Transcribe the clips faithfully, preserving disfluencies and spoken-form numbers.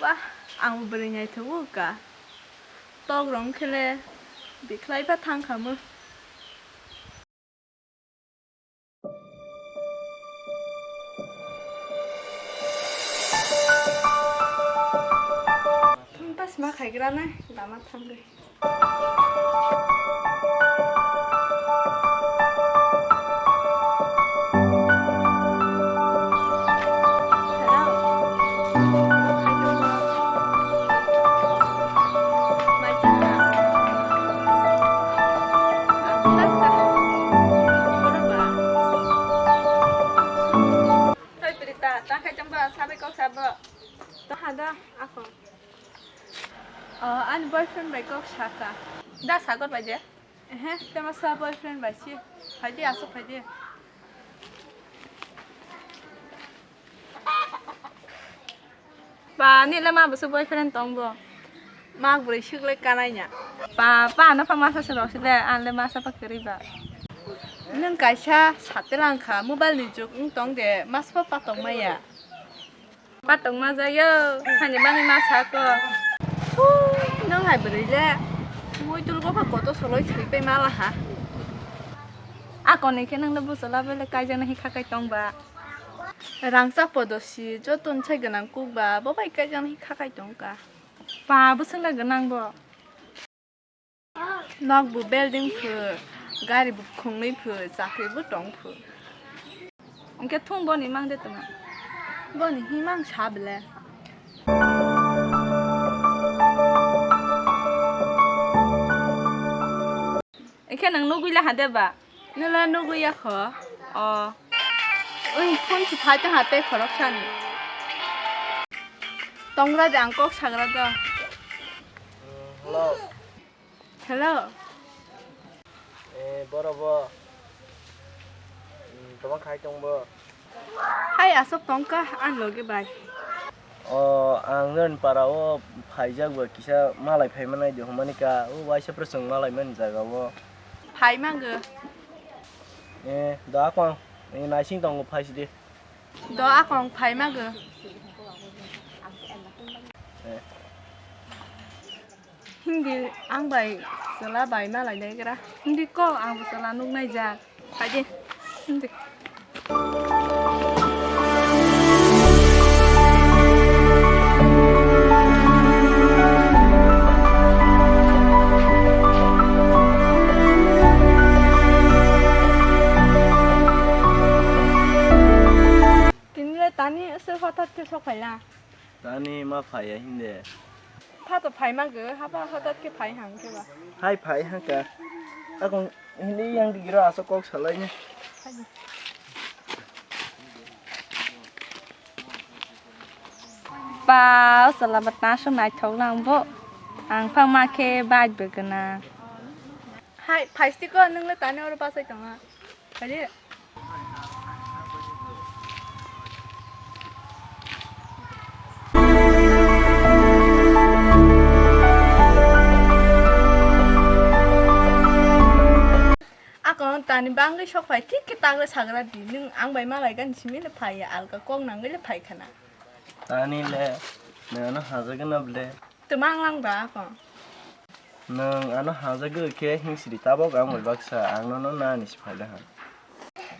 Pah, ang bwrwi naithogo ka. Tok rong khe le bikhlai pha thang kha mo. Pas ma khaigra na lama thangwi. Hoi Prita, ta khai tongba sabai kok sabo. To hada ako. Oh, ani boyfriend bai kok saka. Da sagor bai de. Ehe, tema sa boyfriend bai si. Phaidi, aswk phaidi. Ba, ni le ma bwswk boyfriend tong bo? Mak bwrwi swk le kanai nya. Ba, ba, ano pha masa se rok si le, an le masa pha kwrwi ba. Nwng kaisa satel ang kha, mobile ni jug wng tong de, masa pha patong maya. Patong ma jayo, hani bangwi ma sako. Thu, nwng hai bwrwi le. Muitul go pha koto soloi thwi pai mala ha. Akoni khe nwng le buchwla bele kaijak na hi kha kai tong ba. Rangchak podosi, joto nwsai gwnang kuk ba, bo bai kaijak na hi kha kai tong ka. Ba, bwswk le gwnang bo. Nok bo building phu, gari bo khungnwi phu, chakri bo tong phu. Hwnkhe thung boni mang de tongma. Boni himang sa bele. Hwnkhe nwng nugwi la ha de ba? Nwla nugwi ya kho. Oh. Oi, phone si phai ta ha tei khorok sani. Tongra de ang kok sagra do. Hello. Hello. Eh, boro bo. Hmm, toma khai tong bo. Hai aswk tongka ang loge bai. O, ang nini para o phaijak ba kisa malai phai manai de humani ka. O waisa preseng malai mani jaga o. Phai mango. Eh, da kong. Eh, naising tongo phai sidi. Do akong phai mago. Hindi ang bai chwla bai malai naigra. Hindi ko ang bo chwla nuk naijak. Phaidi. Hindi. Tini le tani se hothat khe sok phaila. Tani ma phaiya hinde. Pha to phai ma go, haba hothat khe phai hang khe ba. Hai phai hang ka. Akong hinde yang di gira aso kok salai ni. Ba, o chwla bo ta so naithok lang bo. Ang pha ma khe bike bo gwnang. Hai, phaisti ko, nwng le tani oro bachai tongo. Phai di. Akon tani bangwi sok phai, thik khe tagwi sagra di, nwng ang bai malai gani simi le phai ya, alka kok nangwi le phai khana. Tani le, nwng ano hajagwi na ble. Twmang lang ba akon. Nwng ano hajagwi khe hingsiri tabok ang bai baksa, ang nono nani si phai da ha.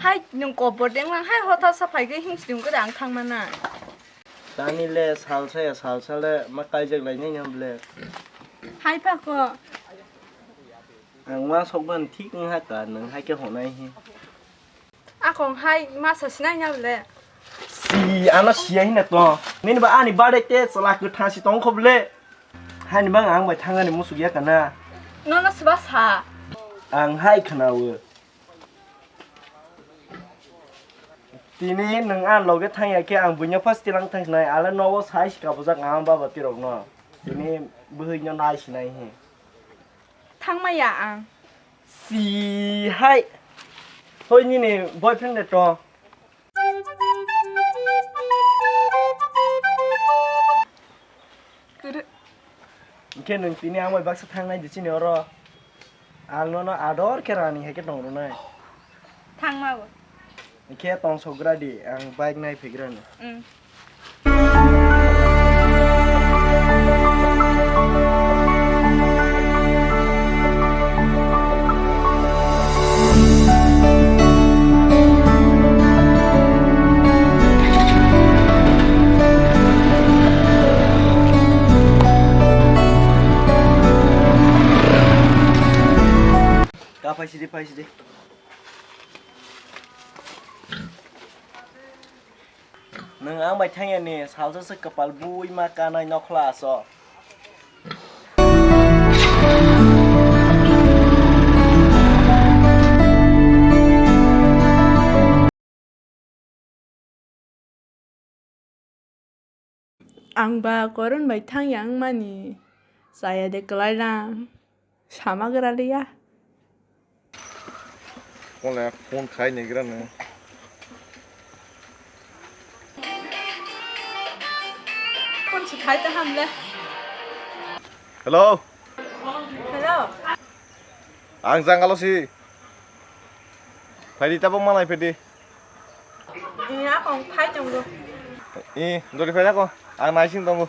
Hai, nwng kobor deng lang, hai hotha sa phai khe hingsiri wngkhe de ang thang mana. Tani le salsa ya salsa le ma kaijak lai nai nang ble. Hai pha ko. Ang ma sok ban thik wng ha ka, nwng hai khe honai hi. Akong hai masa sinai nya bole. Si, ano siya hina to. Nini ba ani birthday te chwla kwthang si tong kho bole. Hani bang ang bai thangani musuk ya kana. Nono sba sa. Ang hai khnawo. Tini nwng ang loge thang ya khe ang buino first tilang thang sinai, ale nogo sai si kabujak ang baba tirok no. Tini bwhwi no nai sinai hi. Thangma ya ang. Si hai. Hoi nini boyfriend de to. Kere. Hingke nwng tini ang bai baksa thangnai di chini oro. Ang nono ador khe rani hai khe tong rwnai. Thangma bo. Hingke tong sogra di ang bike nai phegrani. Mm. Phaisidi, phaisidi. Nwng ang bai thangya ni salsa se kwpal bui ma kanai nokhla aso. Ang ba Koron bai thangya wngmani chaya de kwlai lang sama gra liya. Kole phone khai ni gra no. Phone si khai ta ham le. Hello. Hello. Ang jangalo si. Phaidi tabuk malai phaidi. Ni akong phai tongo. I, dori phai ako. Ang naising tongo.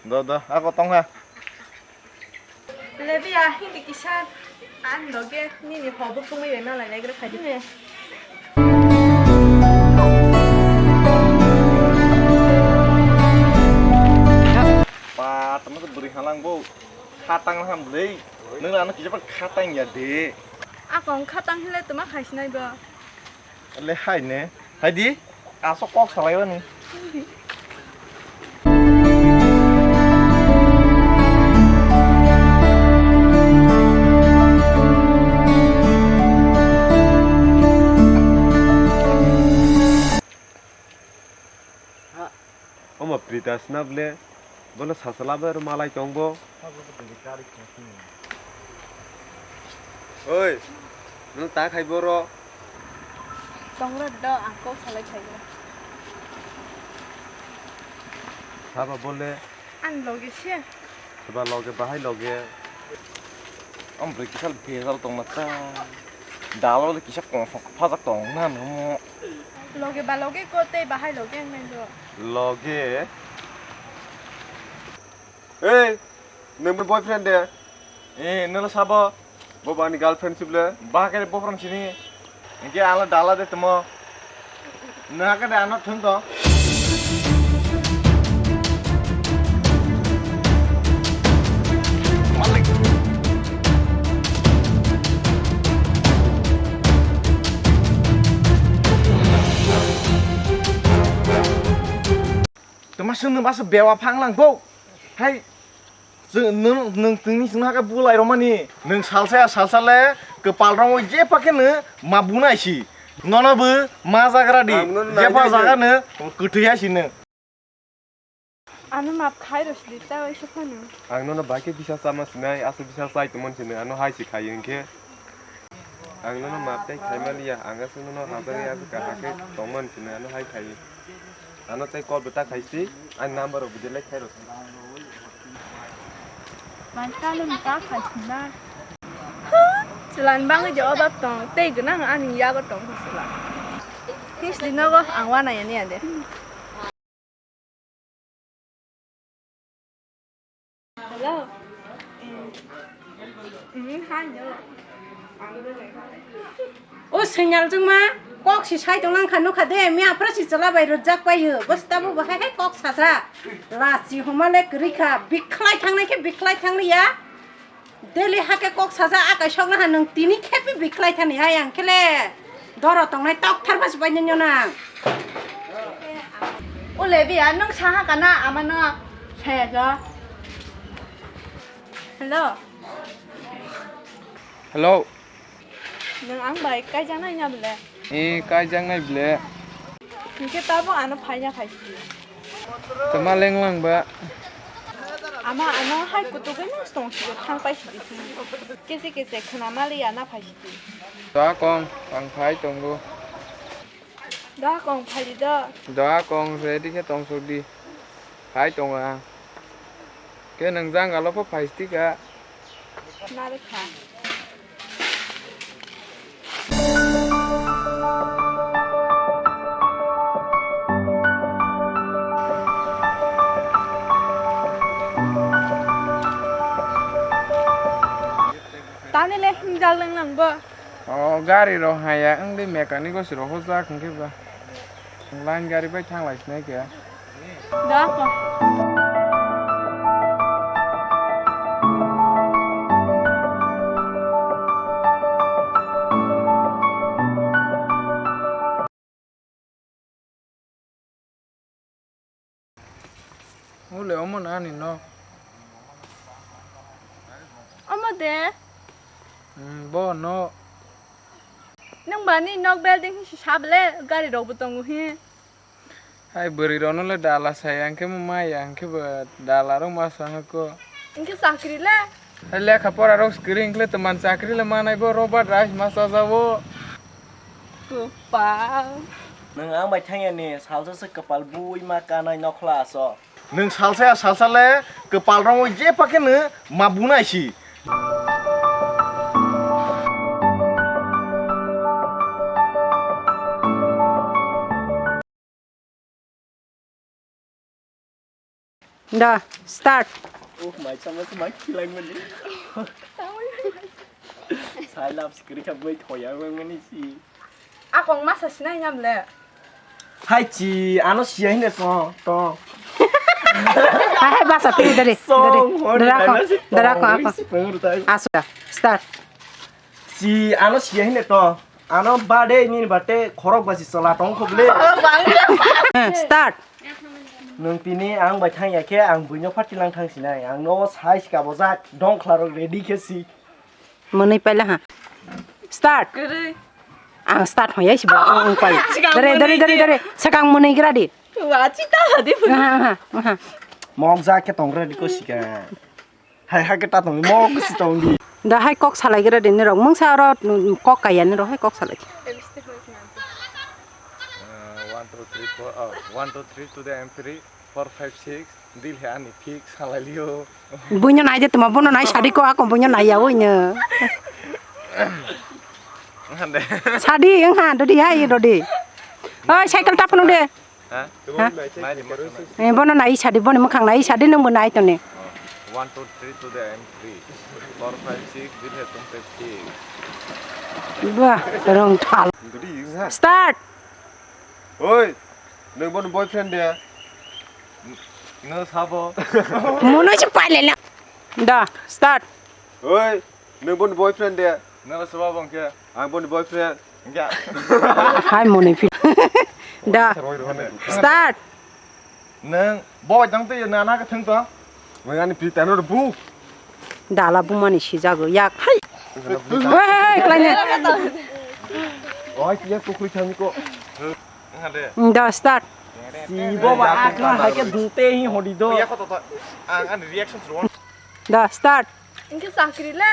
Do, do, ako tongha. Lebi a hindi kisa. An doge nini hobo kumui bai malai legra phaidi. Pa, tamo bwrwi halang bo. Khatang ham bwlwi. Nung ano kisa pa khatang ya de. Akong khatang hile tuma khaisinai bo. Le hai ne. Hai di. Aso kok salai ni. Omo Prita sina ble, bono sasala bai rw malai tong bo. Oi, nwng ta khai boro? Tong rw do, ang kok salai khai. Saba bole? Ang loge se. Saba loge, bahai loge. Om bwrwi kisa bejal tongma ta. Dalo le kisa kongsong phajak tong na namo. Loge ba loge ko tei bahai loge ang nang do. Loge. Ei, nang boyfriend de? Eh, nang sabo? Bo bani girlfriend sibole. Ba kare boyfriend sini. Engke ala dala de tamo. Nang kade ano thung to. Tama sung nang baso bewa phang lang bo. Hai. Chwng, nwng, nwng tini chwng hakhe bulai romani. Nwng salsa ya salsa le kwpal romwi jepha khe nwng ma bunai si. Nono bo ma jagra di. Ang nono jepha nainai jaga nwng kwthwi ya si nwng. Ano map khai rw sidi ta oi se phano. Ang nono bai khe bisa chama sinai, aswk bisa chai tongmani sinai, ano hai se khai hwnkhe. Ang nono map tei khai maliya, ang aswk nono hamjakya aswk kaham khe tongmani sinai, ano hai khai. Ano tei call bwta khai si, ani number rok bo delete khai rw si. Mantano mta khai sina. Chwla ni bangwi je obab tong, tei gwnang ani yago tong khe chwla. History nogo ang uanai ani ade. Hello. Mm, hi, no. O signal jwngma kok si sai tong lang kha nukha de, mi aphra si chwla bai rwjak pai yo. Bwsta bo bahai hai kok sasa. Lachi homa le kwrwi kha, bikhlai thangnai khe bikhlai thangli ya. Daily hake kok saja akai sok naha nwng tini khepi bikhlai thani hai ang khe le doro tongnai tok thar basi bai nini nang. O le biya nwng saha kana ama no saya jo. Hello. Hello. Nwng ang bai kaijaknai na bole? Eh, kaijaknai bole. Hinkhe tabuk ano phaina khai si. Tama lenglang ba? Ama ano hai kutuk bai nang tong si thang pai si. Kese kese khna mali ana phai si. Da kong, ang phai tongo. Da kong phai di da. Da kong ready khe tong sok di. Phai tongo ang. Khe nwng jang alo pho phai si ka. Narwkha. Tani le hingjak lenglang bo. O gari rok haya wngwi mechanic o se rohorjak hwnkhe ba. Line gari bai thanglai sinai khe. Da ko. Omo no ani nok. Omo de? Hmm, bo no. Nwng bani nok building hi sable, gari rok bo tongo hi. Hai bwrwi rokno le dala sai, ang khe mo maya, ang khe bo dala rok ma sa ha ko. Ang khe chakri le. Hai lekha pora rok skiri, ang khe teman chakri le manai bo, Robert Rice ma cha jabo. Kwpal. Nwng ang bai thangya ni salsa se kwpal bui ma kanai nokhla aso. Nwng salsa ya salsa le kwpal rong je pakhe nw ma bunai si. Da, start. Oh, mai sama se mai khilang mani. Sai love secret kha boi thoya mang mani si. Akong masa sinai nyam le. Hai chi, ano siya hine so, to. Hai, hai, basa, tiri, dari, dari. Song, hori, Dari, ako, dana si, dari, ako, tong, ako. Si, pengur tai. Asu, da, start. Si, ano siya hine to. Ano bade, nini bate, khorok basi chola tong khoble. Eh, start. Nung tini ang bai thang ya khe, ang buino party lang thang sinai. Ang no sai sika bojak, dong khlaro ready khe si. Mwnwi paila ha. Start. Kwrwi. Ang start hoyai sibo, ang, ang pai. Sikang Dare, dare, mwnwi dare, di. Dare. Sakang mwnwi gra di. Wa, chita hadi phu. Aha, aha, aha. Mok ja khe tong gra di ko sika. Hai ha khe ta tong, mok si tong di. Da hai kok salai gra di ni rok. Mungsa oro, mm, kok kaya ni rok hai kok salai. Uh, one, two, three, four, oh, one, two, three to the M three, four, five, six, dil he ani fix, salai liyo. Buino nai de tuma, bono nai sadi ko ako buino nai ya oi no. Hande. Sadi yang ha, dodi hai, dodi. Oi, cycle tap nung de. Ha? Ha? Nai de, nai de. Eh, bono nai sadi, bono mukhang nai sadi, nung bo nai to ne. Oh, one, two, three to the M three. Four, five, six, dil he tum pe fix. Wah, rong thal. Dodi, ha? Start. Oi, nung bono boyfriend de? Nung sabo? Mono si paile na. Da, start. Oi, nung bono boyfriend de? Nung sabo bangke? Ang bono boyfriend. Enggak. Hai moni pi. Da. Start. Nung boy dang te na na ka thang to. Nung ani pi tano bu. Dala bumani sijago yak. Hai. Hei, hei, klaine. Oi, kiya kukui thani ko. Nang de. Da start. Si bo ba akla hai ke dute hi hodi do. Ya ko to to. Ang ani reaction suruh. Da start. Inke sakri le.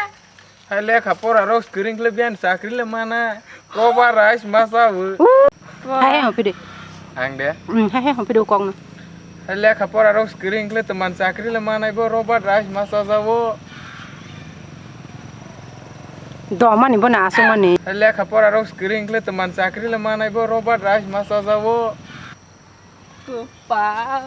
Hai lekha pora rok skring khle bian sakri le mana. Koba rice masa bu. Hai hai hopide. Ang de. Hmm, hai hai hopide kong na. Hai lekha pora rok skring khle teman sakri le manai bo Robert rice masa jabo. Domani bo na asung mani. Hai lekha pora rok skring khle teman sakri le manai bo Robert rice masa jabo. Kwpal.